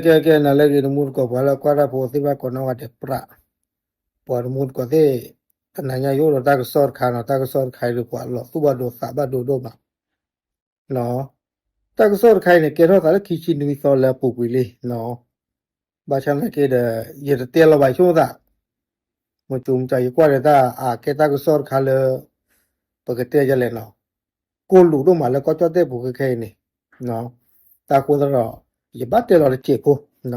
ကဲကဲ နၤလၢအဂ့ၤ တမူတကိး ပှၤလၢအကွၢ်တၢ်ဖိသ့ၣ်တဖၣ်ကိးနီၢ်ဂၤဒဲး ပြး ပှၤတမူတကိးသ့ၣ်, တနၤညါယအိၣ်ဒီးတၢ်ကစီၣ်တခါနီၤ, တၢ်ကစီၣ်တခါအံၤဒီး ပှၤလီၤသူၣ်ဘၣ်ဒိသးဘၣ်ဒိဒိၣ်မး တၢ်ကစီၣ်တခါအံၤန့ၣ် ကဲထီၣ်သးလၢခံဆံနွံသီလၢအပူၤကွံာ်လံနီၤ. ဘၣ်ဆၣ်သနာ်က့ဒီး ယတတဲလီၤဘၣ်ဆိကမိၣ်သး, မ့ၢ်ကၠိမ့ၢ်ကၠီ ယကွၢ်ဒီးတၢ်အကဲတၢ်ကစီၣ်တခါလၢ ပကတဲဒ်လဲၣ်နီၤ, ကိၢ်လူးဒိၣ်မးလၢကီၢ်ကၠီၣ်တဲၣ်ပူၤခဲခဲအံၤန့ၣ်, တၢ်ဃိသတးဒီး ယဘၣ်တဲလီၤတစဲးဖိ တၢ်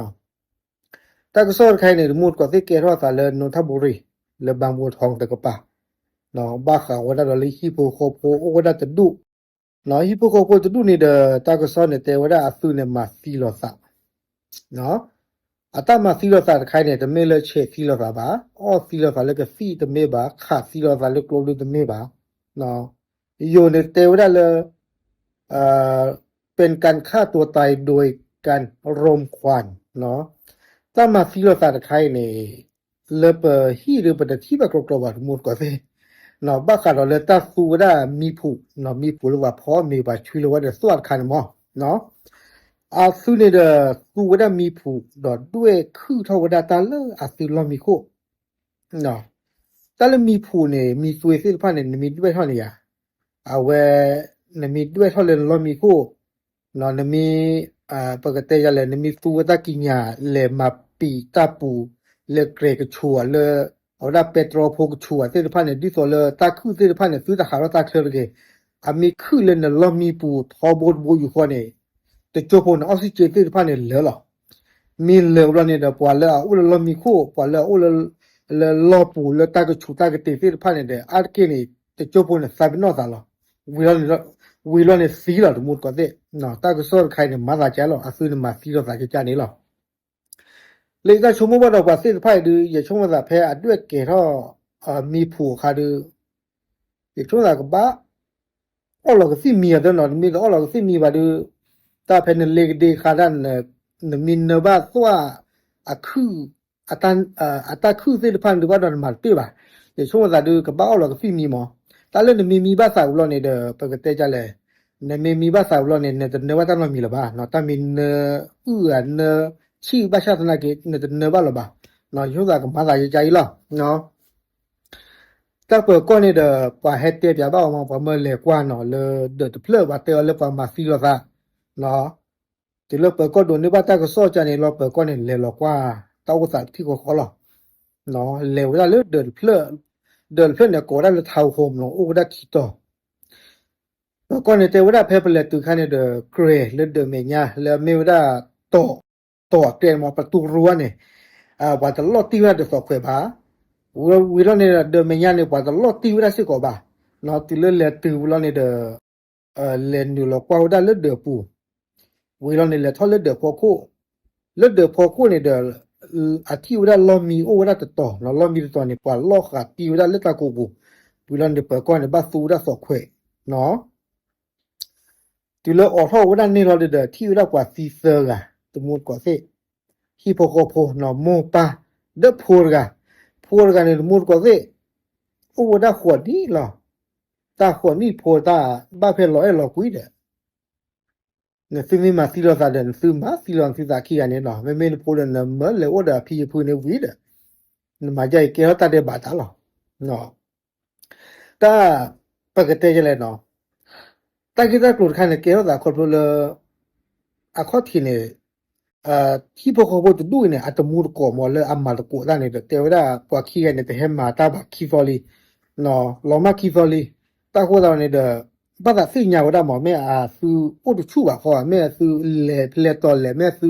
ကစီၣ်တခါအံၤန့ၣ် တမူတကိးသ့ၣ် ကဲထီၣ်သးလၢ နိထၣ်ဘူရံၤ လၢဘၣ်ဘိထီတကပၤ, ဘၣ်ဃးဝဲဒၣ်ဒီးလၢဟံၣ်ဖိဃီဖိ အိၣ်ဝဲဒၣ်တဒူၣ်, ဟံၣ်ဖိဃီဖိတဒူၣ်န့ၣ်ဒီး တၢ်ကစီၣ်န့ၣ်တဲဝဲဒၣ်အသုးန့ၣ်မၤသံလိာ်သး, အတၢ်မၤသံလိာ်သးတခါအံၤန့ၣ် တမ့ၢ်လၢဆဲးသံလိာ်သးဘၣ်, အီၣ်သံလိာ်သးလၢကသံၣ်တမ့ၢ်ဘၣ်, ခးသံလိာ်သးလၢကျိဘျုးတမ့ၢ်ဘၣ်, ယိၤန့ၣ်တဲဝဲဒၣ်လၢ เป็นการฆ่าตัวตายโดยการรมควัน တၢ်မၤသံလိာ်သးတခါအံၤန့ၣ် လၢပဟံၣ်ဒီးပတထံၣ်ဘၣ်ကျိၤကျိၤဘၣ် တမူတကိးသ့ၣ်, ဘၣ်ဃးဒီးလၢတၢ်သူဝဲဒၣ်မံဖူး, မံဖူးလၢပှၤဖီမ့ၤပှၤဆွံလၢဝဲဒီးသွၣ်တခါန့ၣ်မး, အသုးန့ၣ်ဒီး သူဝဲဒၣ်မံဖူး ဒီးဒွဲၣ်ခုၣ်ထီၣ်ဝဲဒၣ်တၢ်လၢအသုးလီၢ်မံခိၣ် တၢ်လၢမံဖူးန့ၣ် မံသွ့သ့ၣ်တဖၣ်န့ၣ် နမ့ၢ်ဒွဲၣ်ထီၣ်န့ၣ်ယၤ, အဝဲ နမ့ၢ်ဒွဲၣ်ထီၣ်လၢနလီၢ်မံခိၣ်, နမ့ၢ် ပကတဲယၤလဲၣ် နမ့ၢ်သူဝဲတၢ်ကံးညာ် လဲၤမၤပံာ်တၢ်ပူၤ လၢကြဲးကဆူးဧါ လၢ အဝဲဒၣ်ပဲတြီဖိကဆူးဧါသ့ၣ်တဖၣ်န့ၣ် ဒ်သိးလၢတၢ်ခုၣ်သ့ၣ်တဖၣ်န့ၣ် သုတဟးထီၣ်တၢ်ချၢတဂ့ၤ, အမ့ၢ်ခုၣ်လၢနလီၢ်မံပူၤထီဘိတဘိယူၢ်ဃီန့ၣ် တကၠိဖိန့ၣ် oxygen သ့ၣ်တဖၣ်န့ၣ်လၢာ်လီၤ. မ့ၢ်လၢာ်ဘျီန့ၣ်ဒီး ပှၤလၢအအိၣ်လၢလီၢ်မံခိၣ် ပှၤလၢအအိၣ်လၢ လၢလီၢ်ပူၤလၢတၢ်ကဆူးတၢ်ကတ့ၤသ့ၣ်တဖၣ်န့ၣ်ဒီး အါတက့ၢ်န့ၣ် တကၠိဖိန့ၣ် သးပ့ၤနီၣ်သးလီၤ. ဝံၤလီၤန့ၣ်သံလီၤ တမူတကိးသ့ၣ်, တၢ်ကစီၣ်တခါအံၤန့ၣ် မၤသးကဲလီၤ အသုးန့ၣ်မၤသံလိာ်သးကကန့ၣ်လီၤ. လၢယတၢ်ဆိကမိၣ်ဘၣ်ဒီးပှၤသ့ၣ်တဖၣ်အံၤဒုး ယဆိကမိၣ်သးဖဲအဒွဲၣ်ကဲထီၣ် မံဖူးအခါဒုး ယဆိကမိၣ်သးကဘၣ် အီၣ်လီၤကသံၣ်မံအသးနီၤ, နမ့ၢ်တအီၣ်လီၤကသံၣ်မံဘၣ်ဒုး တၢ်ဖဲနလ့ကဒ့ခါတၢ် နမ့ၢ်နၢဘၣ်သွၣ် အခုၣ် အတၢ်ခုၣ်သ့ၣ်တဖၣ်န့ၣ်ဒုး ဘၣ်ဒီးနမၤတပ့ၢ်ဘၣ်. ယဆိကမိၣ်သးဒုး ကဘၣ်အီၣ်လီၤကသံၣ်မံမး. တၢ်လၢနမ့ၢ်မံဘၣ်သးဝံၤလီၤန့ၣ်ဒီး ပကတဲဒ်လဲၣ်, နမ့ၢ်မံဘၣ်သးဝံၤလီၤန့ၣ် နတနၢဘၣ်တၢ်နီတမံၤလၢၤဘၣ်. တၢ်မ့ၢ်နၢအုၣ်ဧါ နၢဆံၣ်ဘၣ်ဆၣ်သနာ်က့ နတနၢဘၣ်လၢၤဘၣ်. ယဆိကမိၣ်သးကမၤသးယကါအံၤလီၤ. တၢ်ပၢၤကီၢ်န့ၣ်ဒီး ပှၤဟဲတဲပၠးဘၣ်အီၤမး ပှၤမၢလဲၤကွၢ်နီၤ လၢဒၢးတဖျၢၣ် ပှၤတဲအီၤလၢပှၤမၤသံလိာ်သး, တုၤလၢပၢၤကီၢ်ဒိးန့ၢ်ဘၣ်တၢ်ကစီၣ်ကန့ၣ်လီၤ ပၢၤကီၢ်န့ၣ် လဲၤလီၤကွၢ် တၢ်အိၣ်သးတထံၣ်ဃီဃီလီၤ. လဲၤဝဲဒၣ်လၢဒၢးတဖျၢၣ်, ဒၢးတဖျၢၣ်န့ၣ် ကိးဝဲဒၣ်လၢ Town Home နီၤ အိၣ်ဝဲဒၣ်ခံတီၤ. ပၢၤကီၢ်န့ၣ်တဲဝဲဒၣ်ဖဲပလဲၤတုၤခါန့ၣ်ဒီး ကြဲးလၢဒၢးမဲာ်ညါ လၢအမ့ၢ်ဝဲဒၣ် တီၤ တီၤအကျဲမး ပတူရူန့ၣ် ပှၤတလီၢ်တံၢ်ဝဲဒၣ်ဒီးသိးခွဲးဘၣ်. ဝံၤလီၤန့ၣ်ဒီး ဒၢးမဲာ်ညါန့ၣ် ပှၤတလီၢ်တံၢ်ဝဲဒၣ်စ့ၢ်ကီးဘၣ်. တုၤလၢလဲၤတုၤဝံၤလီၤန့ၣ်ဒီး လဲၤနုာ်လီၤကွၢ်ဝဲဒၣ်လၢဒၢးပူၤ, ဝံၤလီၤန့ၣ် လဲၤထီၣ်လၢဒၢးဖီခိၣ်, လၢဒၢးဖီခိၣ်န့ၣ်ဒီး အထံၣ်ဝဲဒၣ်လီၢ်မံအိၣ်ဝဲဒၣ်တတီၤ, လီၢ်မံတတီၤန့ၣ် ပှၤလီၢ်ဃာ်တံၢ်ဝဲဒၣ်လၢတၢ်ကိးပူၤ, ဝံၤလီၤန့ၣ် ပၢၤကီၢ်န့ၣ် ဘၣ်သူဝဲဒၣ်သိးခွဲးနီၤ. တုၤလၢအိးထီၣ်ဝဲဒၣ်န့ၣ်လီၤဒီး ထံၣ်ဝဲဒၣ်ပှၤသံသၢဂၤ, တမူတကိးသ့ၣ်, ဟံၣ်ဖိဃီဖိနီၤ မိၢ်ပၢ်, ဒီးဖိတဂၤ, ဖိတဂၤန့ၣ် တမူတကိးသ့ၣ်, အိၣ်ဝဲဒၣ်ဃိးနံၣ်လီၤ. တၢ်ဃိးနံၣ်ဖိတၢ် ဘၣ်ဖဲလီၤအဲၣ်လီၤကွံဒီး နသုမ့ၢ်မၤသံလိာ်သးဒီး နသုမၤသံလိာ်နသုသးခံဂၤန့ၣ်လီၤ. မ့မ့ၢ်နဖိဒီး နမၢလဲၤအိၣ်ဒီးအဖံအဖုန့ၣ်ဝံၤဒီး နမၤဒ်အံၤကဲထီၣ်တၢ်ဒဲးဘးတၢ်လီၤ. တၢ် ပကတဲယဲလဲၣ်နီၤ, တၢ်ဂ့ၢ်တၢ်ကျိၤတခါန့ၣ် ကဲထီၣ်သးခီဖျိလၢ အခီၣ်ထံးန့ၣ် ဟံၣ်ဖိဃီဖိတဒူၣ်အံၤန့ၣ် အတမူတကိးမးလၢအမၤသကိးတၢ်န့ၣ်ဒီး တဲဝဲဒၣ်ပှၤခံဂၤန့ၣ် တဟဲမၤတၢ်ဘၣ်ခံသီလံ, လီၤမၢ်ခံသီလံ. တၢ်ဃိသတးန့ၣ်ဒီး ဘၣ်သးသ့ၣ်ညါဝဲဒၣ်မး မ့ၢ်အသုအိၣ်တဆူၣ်ဘၣ်ဃီဧါ, မ့ၢ်အသုလဲၤဖဲလဲၤတီၤလဲၣ်, မ့ၢ်အသု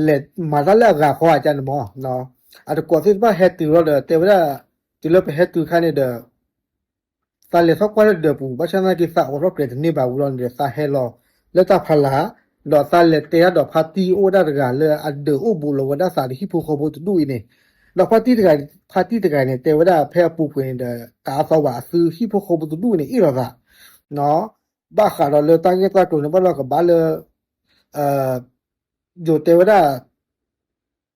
လဲၤမၤတၢ်လၢအဂၤဃီဧါန့ၣ်မး. အတကိးသ့ၣ်တဖၣ်ဟဲတုၤလီၤဒီး တဲဝဲဒၣ် တုၤလၢပဟဲတုၤခါန့ၣ်ဒီး သးလဲၤထီၣ်ကွၢ်လၢဒၢးပူၤ ဘၣ်ဆၣ်သနာ်က့ သးအိးထီၣ်ကြဲးတန့ၢ်ဘၣ်ဝံၤလီၤန့ၣ်ဒီး သးဟဲလီၤလၢတၢ်ဖီလာ်, ဒီးသးလဲၤတဲဒၣ်ဒီးဖါတံၢ်အိၣ်ဝဲဒၣ်တဂၤလၢအဒၢးအိၣ်ဘူးလီၤဝဲဒၣ်သးဒီးဟံၣ်ဖိဃီဖိတဒူၣ်အံၤန့ၣ်, ဒီးဖါတံၢ်တဂၤ, ဖါတံၢ်တဂၤန့ၣ် တဲဝဲဒၣ်ဖဲအပူၤကွံာ်န့ၣ်ဒီး တအါသီဘၣ် အသုဟံၣ်ဖိဃီဖိတဒူၣ်အံၤန့ၣ် အ့ၣ်လိာ်သး ဘၣ်ဃးဒီးလၢတၢ်ဂ့ၢ်တၢ်ကျိၤန့ၣ် ဘၣ်ဒီးကဘၣ်လၢ ယိၤတဲဝဲဒၣ်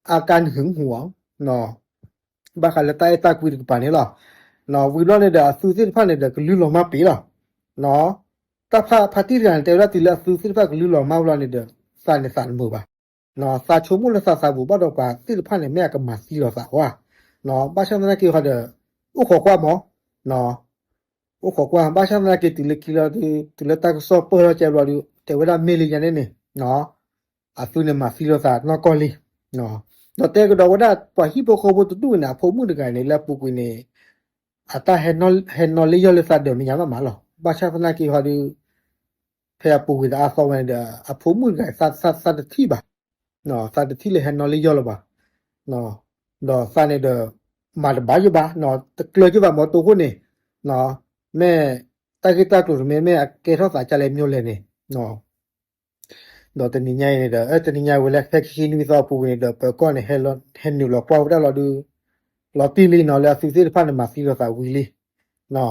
အကါနုာ်ဟူဧါ, ဘၣ်ဃးလၢတၢ်အဲၣ်တၢ်ကွံတကပၤန့ၣ်လီၤ. ဝံၤဘျီန့ၣ်ဒီး အသုသ့ၣ်တဖၣ်န့ၣ်ဒီး ကလုၢ်လီၤမၢ်ပ့ၤလီၤ. တၢ်ဖါ, ဖါတံၢ်တဂၤန့ၣ် တဲဝဲဒၣ်တုၤလၢအသုသ့ၣ်တဖၣ်ကလုၢ်လီၤမၢ်ဘျီန့ၣ်ဒီး သးန့ၣ်သးတမုာ်ဘၣ်. သးဆိကမိၣ်လၢသးသးပူၤဘၣ်ဒီးပှၤသ့ၣ်တဖၣ်န့ၣ် မ့ၢ်အကမၤသံလိာ်သးဧါ, ဘၣ်ဆၣ်သနာ်က့ဟီဒီး အိၣ်ခိးကွၢ်မး, အိၣ်ခိးကွၢ် ဘၣ်ဆၣ်သနာ်က့တုၤလၢခံလီၤဒုး တုၤလၢတၢ်ကစီၣ်ပၢၢ်ထီၣ်ကဲဘျီဒုး တဲဝဲဒၣ်မ့ၢ်လံယၤန့ၣ်န့ၣ် အသုန့ၣ်မၤသံလိာ်သးနီၢ်ကီၢ်လံ, ဒီးတဲကဒီးဝဲဒၣ်ပှၤဟံၣ်ဖိဃီဖိတဒူၣ်န့ၣ် အဖိမုၣ်တဂၤန့ၣ် လၢအပူၤကွံာ်န့ၣ် အတၢ်ဟဲနီၣ်လ့ၣ်ယီၢ်လၢသးဒီးမဲာ်ညါမးမးလီၤ. ဘၣ်ဆၣ်သနာ်က့ဟီဒုး ဖဲအပူၤကွံာ်တအါသီဝဲန့ၣ်ဒီး အဖိမုၣ်တဂၤ သးတထံၣ်ဘၣ်, သးတထံၣ်လၢဟဲနီၣ်လ့ၣ်ယီၢ်လၢၤဘၣ်, ဒီးသးန့ၣ်ဒီး မၤတဘၣ်ယိၣ်ဘၣ်, တကျၢၤယိၣ်ဘၣ်မ့ၢ်တိၢ်ဃိန့ၣ်, မ့ၢ်တၢ်ဂ့ၢ်တၢ်ကျိၤတမ့ၢ် မ့ၢ်အကဲထီၣ်သးကလဲၣ်မ့ၢ်လဲၣ်န့ၣ် ဒီးတနံၤညါအံၤန့ၣ်ဒီး တနံၤညါဝဲလၢဖဲခံဆံနွံသီအပူၤကွံာ်န့ၣ်ဒီး ပၢၤကီၢ်န့ၣ် ဟဲနုာ်လီၤကွၢ်ဝဲဒၣ်လီၤဒုး လီၤတံၢ်လံနီၤ လၢအသုးသ့ၣ်တဖၣ်န့ၣ် မၤသံလိာ်သးဝံၤလံ,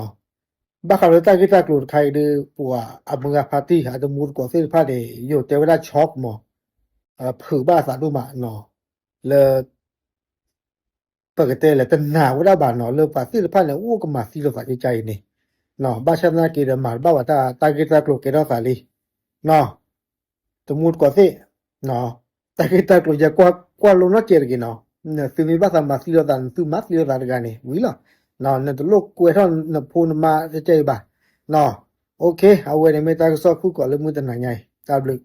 ဘၣ်ဃးလၢတၢ်ဂ့ၢ်တၢ်ကျိၤတခါအံၤဒုး ပှၤအမုၢ်ဂၤဖါတံၢ် အတမူတကိးသ့ၣ်တဖၣ်န့ၣ် ယိၤတဲဝဲဒၣ် shock မး, ဖုးဘၣ်အသးဒိၣ်မးနီၤ, လၢ ပကတဲလဲၣ် တနာ်ဝဲဒၣ်ဘၣ်နီၤ လၢပှၤသ့ၣ်တဖၣ်န့ၣ် အိၣ်ကမၤသံလိာ်သးကကါအံၤန့ၣ်, ဘၣ်ဆၣ်သနာ်က့ဒီး မၤတဘၣ်ဘၣ်တၢ် တၢ်ဂ့ၢ်တၢ်ကျိၤကဲထီၣ်သးလံ, တမူတကိးသ့ၣ်, တၢ်ဂ့ၢ်တၢ်ကျိၤယဲကွၢ်လိနီၢ်ကဲတဂ့ၤနီၤ, သုမ့ၢ်ဘၣ်သးမၤသံလိာ်သးန့ၣ် သုမၤသံလိာ်သးတဂၤန့ၣ် ဝံၤလီၤ, နတလိၣ်ကွဲထီၣ်နဖိနမါကကါအံၤဘၣ်, OK အဝဲန့ၣ်မ့ၢ်တၢ်ကစီၣ်ဖုၣ်ကိာ်လၢမုၢ်တနၤညါအံၤ တၢ်ဘျုး